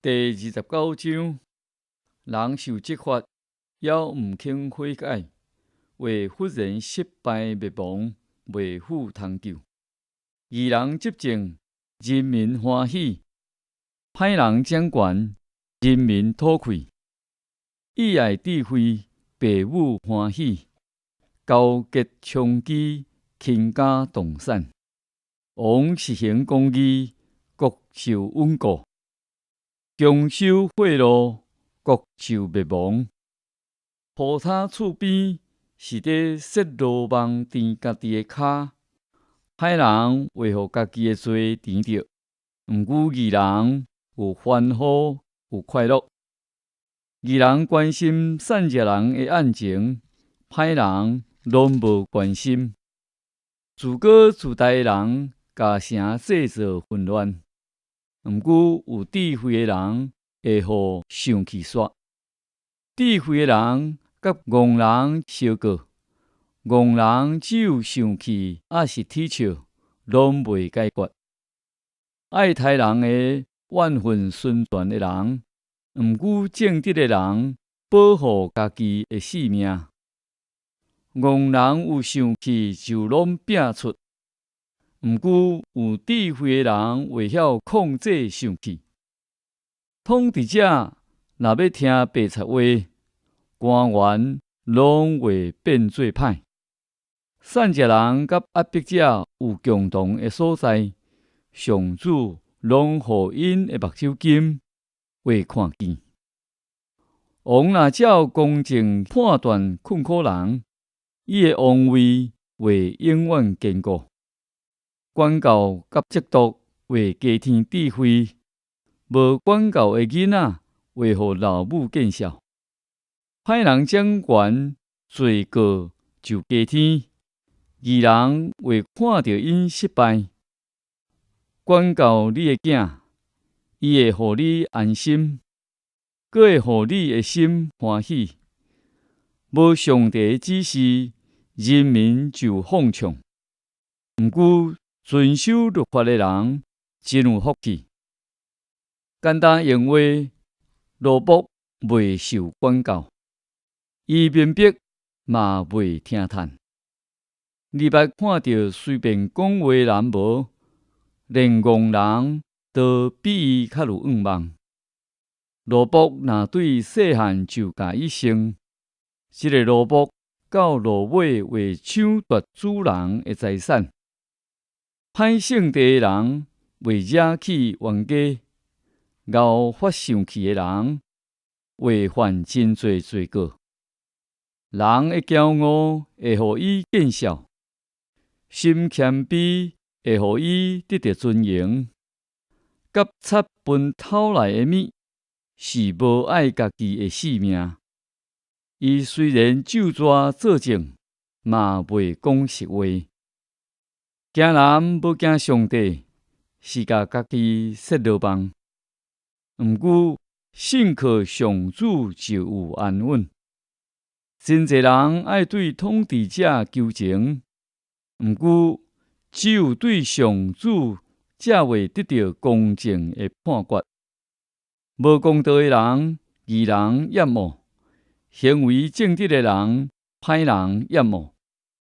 第29章，人受責罰，猶毋肯悔改，會忽然失敗滅亡，袂復通救。義人執政，人民歡喜；歹人掌權，人民吐氣。意愛智慧，父母歡喜；勾結娼妓，傾家蕩產。王實行公義，國就穩固；強收賄賂，國就滅亡。抱頭厝邊是佇設羅網纏家己的跤，歹人會予家己的罪纏著。毋過義人有歡呼，有快樂。義人關心散食人的案情，歹人攏無關心。自高自大的人，共城製造混亂。毋過有智慧的人會予生氣煞。智慧的人佮戇人相告，戇人只有生氣，抑是啼笑，攏袂解決。愛刣人的怨恨孫權的人，毋過正直的人保護家己的性命。戇人有生氣就攏拚出。毋過有智慧的人會曉控制生氣。統治者若欲聽白賊話，官員攏會變做歹。散食人佮壓迫者有共同的所在，上主攏予𪜶的目睭金會看見。王若照公正判斷困苦人，伊的王位會永遠堅固。管教佮責毒會加添智慧，無管教的囡仔會予老母見笑。歹人掌權，罪過就加添，義人會看著𪜶失敗。管教你的囝，伊會予你安心，閣會予你的心歡喜。無上帝的指示，人民就放暢。毋過遵守律法的人真有福氣。簡單用話，奴僕袂受管教，伊明白嘛袂聽勸。你捌看著隨便講話的人無？連戇人都比伊較有向望。奴僕若對細漢就共伊生，這个奴僕到落尾會搶奪主人的財產。歹性地的人會惹起冤家，𠢕發生氣的人會犯真濟罪過。人的驕傲會予伊見笑，心謙卑會予伊得著尊榮。覺察分偷來的物是無愛家己的性命。伊雖然咒詛作證，嘛袂講實話。驚人無驚上帝，是共家己設羅網。毋過信靠上主就有安穩。真濟人愛對統治者求情，毋過只有對上主才會得著公正的判決。無公道的人，義人厭惡；行為正直的人，歹人厭惡。